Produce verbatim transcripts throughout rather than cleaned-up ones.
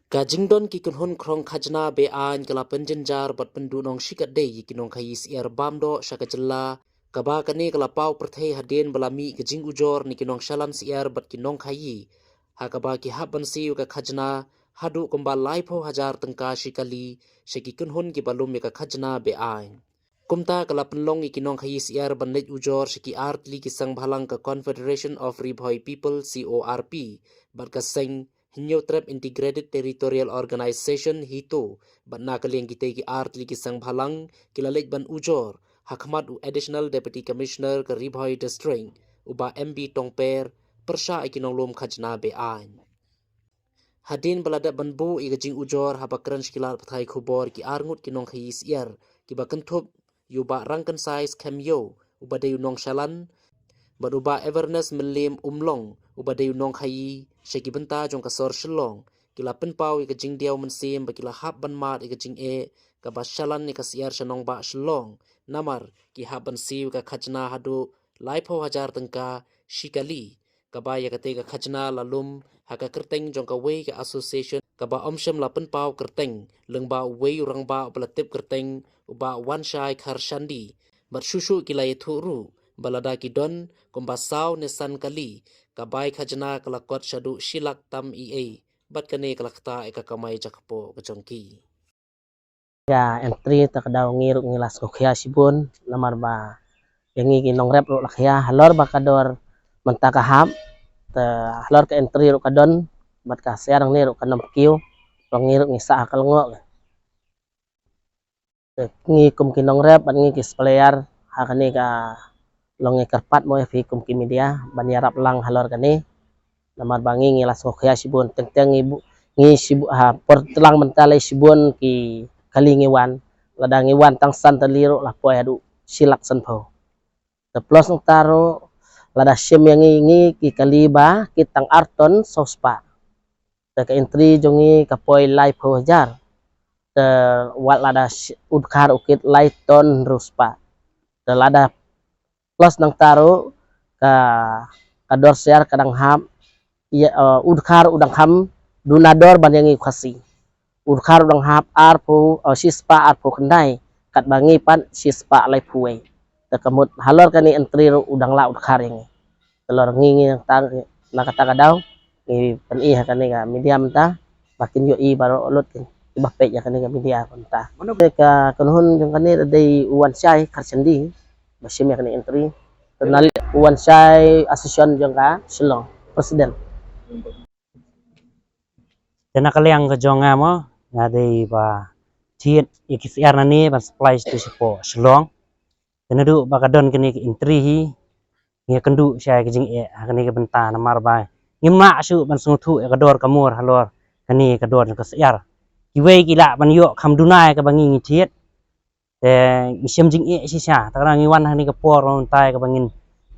Ka jingdon ki kynhun khrong khajna be-aiñ ka la pynjynjar bad pynduhnong shikatdei ïa ki nongkhaïi syiar bam doh sha ka jylla, kaba kane ka la paw pyrthei hadien ba la mih ka jingujor na ki nongshalan syiar bad ki nongkhaïi, ha kaba ki hap ban siew ïa ka khajna haduh kumba laiphew hajar tyngka shi kali sha ki kynhun kiba lum ïa ka khajna be-aiñ. Kumta ka la pynlong ïa ki nongkhaïi syiar ban leit ujor sha ki artylli ki sengbhalang ka Confederation of Ri Bhoi People, C O R P, bad ka seng Hynñiewtrep Integrated Territorial Organization, HITO, bad na ka liang kitei ki artylli ki sengbhalang ki la leit ban ujor ha khmat u Additional Deputy Commissioner ka Ri Bhoi District, u Bah M B Tongper, pyrshah ïa ki nonglum khajna be-aiñ. Hadien ba la dep ban buh ïa ka jingujor, haba kren sha ki lad pathai khubor ki arngut ki nongkhaïi syiar kiba kynthup ïa u Bah Rangkynsai Skhem Ïew uba dei u nongshalan bad u Bah Avernus Mylliem Umlong uba dei u nongkhaïi sha ki bynta jong ka sor Shillong, ki la pynpaw ïa ka jingdiaw mynsiem ba ki la hap ban mad ïa ka jingeh kaba shalan ïa ka syiar sha nongbah Shillong, namar ki hap ban siew ïa ka khajna haduh laiphew hajar tyngka shi kali, kaba ïa katei ka khajna la lum ha ka kyrteng jong kawei ka association kaba ym shym la pynpaw kyrteng, lyngba uwei u rangbah uba la tip kyrteng, u Bah Wanshai Kharshandi. Bad shuh shuh ki la ïathuh ruh ba lada ki don kumba saw ne san kali, ka bai khajna ka la kot shaduh shi lak tam eiei, bad kane ka la ktah ïa ka kamai jakpoh ka jong ki. Ka entry ta ka daw ngi ruh ngi la sngewkhia shibun, namar ba ïa ngi ki nongrep ruh la khia halor ba ka dor mynta ka hap, te halor ka entry ruh ka don, bad ka syiar ngi ruh ka nang kiew, ba ngi ruh ngi sah ha ka lyngngoh. Te ngi kum ki nongrep bad ngi ki supplier, ha kane ka long ngi kyrpad mo ïa phi kum ki media ban ïarap lang halor kane. Namar ba ngi ngi la sngewkhia shibun, teng teng ngi bu-, ngi shibu-, ha, por tlang mynta lei shibun ki kali ngi wan. Lada ngi wan tang san tylli ruh la poi haduh shi lak sanphew. Te plus nangta ruh, lada shim ïa ngi, ngi ki kali ba kit tang ar ton saw spah. Te ka entry jong ngi ka poi laiphew hajar. Te wat lada sh-, u dkhar u kit lai ton hynriew spah. Te lada plus nangta ruh ka, ka dor syiar ka dang hap, ïa, eh, u dkhar u dang kham duna dor ban ïa ngi u Khasi. U dkhar u dang hap arphew, eh, shi spah arphew khyndai, katba ngi pat shi spah laiphew wei. Te ka mut halor kane entry ruh u dang lah u dkhar ïa ngi. Te halor ngi ngi nangta, na kata ka daw ngi pyni ha kane ka media mynta, ba kin ïohi baroh lut kin, kiba peit ïa kane ka media mynta. Ka kynhun jong kane dei u Wanshai Kharshandi ba shim ïa kane entry. Te na li u Wanshai Association jong ka Shillong, President. Te na ka liang ka jong nga mo, nga dei ba thied ïa ki syiar nane ban supply shapoh Shillong. Te naduh ba ka don kane ka entry hi, ngi ïakynduh sha ka jingeh ha kane ka bynta, namar ba ngim lah shuh ban sngewthuh ïa ka dor ka mur halor kane ka dor ka syiar. Kiwei ki lah ban ïoh kham duna ïa kaba ngi ngi thied. Te ngi shem jingeh shisha, te ka dang ngi wan ha kane ka por mynta ïa kaba ngin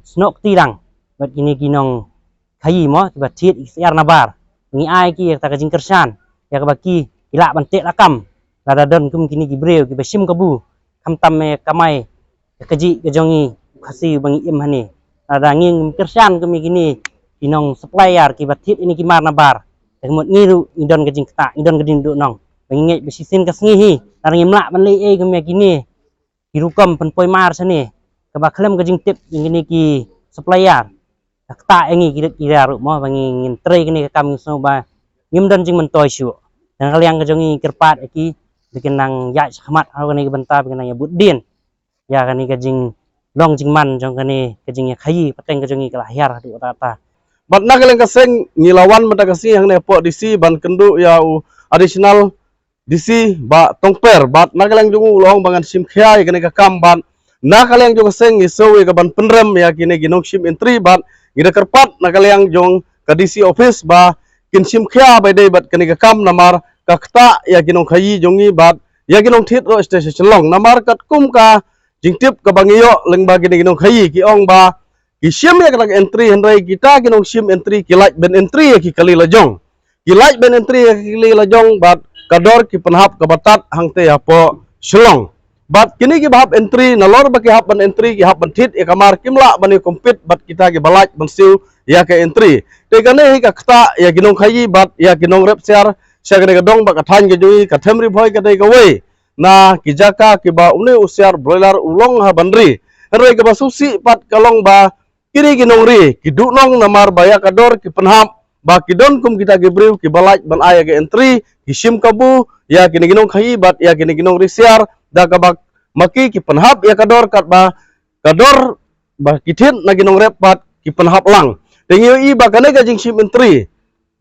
snoh kti lang bad kine ki nongkhaïi mo, kiba thied ïa ki syiar nabar. Ngi ai ki ïa kata ka jingkyrshan ïa kaba ki, ki lah ban teh lakam lada don kum kine ki briew kiba shim kabu, khamtam ïa ka kamai ka kajih ka jong ngi Khasi ba ngi im hangne. Lada ngi ngim kyrshan kum ïa kine ki nong supplier kiba thied ïa kine ki mar nabar, te ka mut ngi ruh ngi don ka jingktah, ngi don ka jingduhnong. Ba ngi ngeit ba shisien ka sngi hi, lada ngim lah ban leh ei kum ïa kine ki rukom pynpoi mar shane, kaba khlem ka jingtip ïa kine ki supplier, ka ktah ïa ngi ki rit ki rar ruh mo, ba ngi ngin trei kane ka kam, ngi sngew ba ngim don jingmyntoi shuh. Te na ka liang ka jong ngi kyrpad ïa ki ba kin nang ïaid shakhmat ha kane ka bynta, ba kin nang ïa bud dien ïa kane ka jinglong jingman jong kane ka jingïakhaïi pateng ka jong ngi, ka la hiar haduh katta katta. Bad na ka liang ka seng ngi la wan mynta ka sngi hangne hapoh D C ban kynduh ïa u Additional D C Bah Tongper, bad na ka liang jong u u la ong ba ngan shim khia ïa kane ka kam, bad na ka liang jong ka seng ngi sngew ïa ka ban pynrem ïa kine ki nongshim entry, bad ngi da kyrpad na ka liang jong ka D C office ba kin shim khia ba ïadei bad kane ka kam, namar ka ktah ïa ki nongkhaïi jong ngi bad ïa ki nongthied ruh sha Shillong. Namar katkum ka jingtip kaba ngi ïoh lyngba kine ki nongkhaïi, ki ong ba ki shim ïa kata ka entry, hynrei kita ki nongshim entry ki lait ban entry ïa ki kali la jong. Ki lait ban entry ïa ki kali la jong bad ka dor ki pynhap kaba tad hangtei hapoh Shillong. Bad kine kiba hap entry, nalor ba ki hap ban entry, ki hap ban thied ïa ka mar, kim lah ban ïa compete bad kita kiba lait ban siew ïa ka entry. Te kane hi ka ktah ïa ki nongkhaïi bad ïa ki nongrep syiar sha kane ka dong bad ka thaiñ ka jong ngi, ka them Ri Bhoi ka dei kawei na ki jaka kiba une u siar broiler u long ha ban ri. Hynrei kaba sngewsih pat ka long ba kine ki nongri ki duhnong namar ba ïa ka dor ki pynhap, ba ki don kum kita ki briew kiba lait ban ai ïa ka entry, ki shim kabu ïa kine ki nongkhaïi bad ïa kine ki nongri siar, da kaba ma ki ki pynhap ïa ka dor katba ka dor ba ki thied na ki nongrep pat ki pynhap lang. Te ngi ïohi ba kane ka jingshim entry,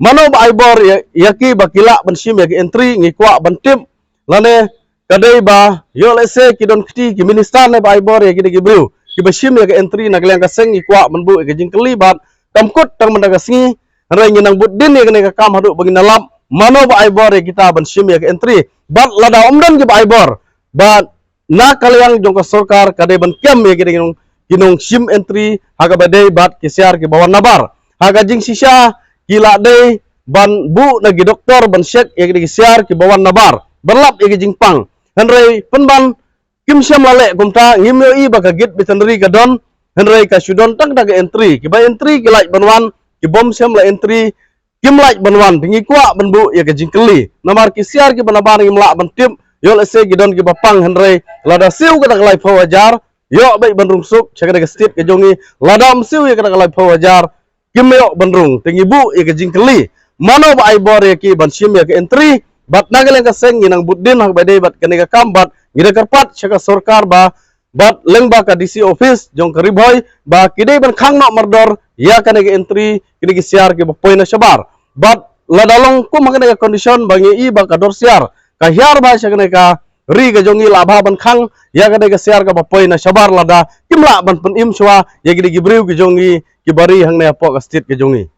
mano ba ai bor ïa, ïa ki ba ki lah ban shim ïa ka entry, ngi kwah ban tip lane ka dei ba ïoh lehse ki don kti ki minister ne ba ai bor ïa kine ki briew kiba shim ïa ka entry na ka liang ka seng, ngi kwah ban buh ïa ka jingkylli bad kam kut tang mynta ka sngi. Hynrei ngi nang bud dien ïa kane ka kam haduh ba ngin ïalap mano ba ai bor ïa kita ban shim ïa ka entry. Bad lada ym don kiba ai bor, bad na ka liang jong ka sorkar ka dei ban kem ïa ki dei ki nong, ki nongshim entry ha kaba dei bad ki siar kiba wan nabar. Ha ka jingshisha ki lah dei ban buh na ki doktor ban check ïa ki dei ki siar kiba wan nabar, ban lap ïa ki jingpang. Hynrei pynban kim shym la leh kumta, ngim ïohi ba ka gate veterinary ka don, hynrei ka shu don tang da ka entry. Kiba entry ki lait ban wan, kibym shym la entry kim lait ban wan. Te ngi kwah ban buh ïa ka jingkylli namar ki siar kiba nabar ngim lah ban tip, ïoh lehse ki don kiba pang. Hynrei lada siew kata ka laiphew hajar, ïoh beit ban rung suk sha kata ka state ka jong ngi. Lada ym siew ïa kata ka laiphew hajar, kim ïoh ban rung. Te ngi buh ïa ka jingkylli mano ba ai bor ïa ki ban shim ïa ka entry. Bad na ka liang ka seng ngi nang bud dien ha kaba dei bad kane ka kam bad ngi da kyrpad sha ka sorkar ba bad lyngba ka D C office jong ka Ri Bhoi ba ki dei ban khang noh mardor ïa kane ka entry, kine ki siar kiba poi na shabar. Bad lada long kum ha kane ka condition ba ngi ïohi ba ka dor siar ka hiar bha sha kane ka ri ka jong ngi, lah bha ban khang ïa kane ka siar kaba poi na shabar lada kim lah ban pynim shuwa ïa kine ki briew ki jong ngi kiba ri hangne hapoh ka state ka jong ngi.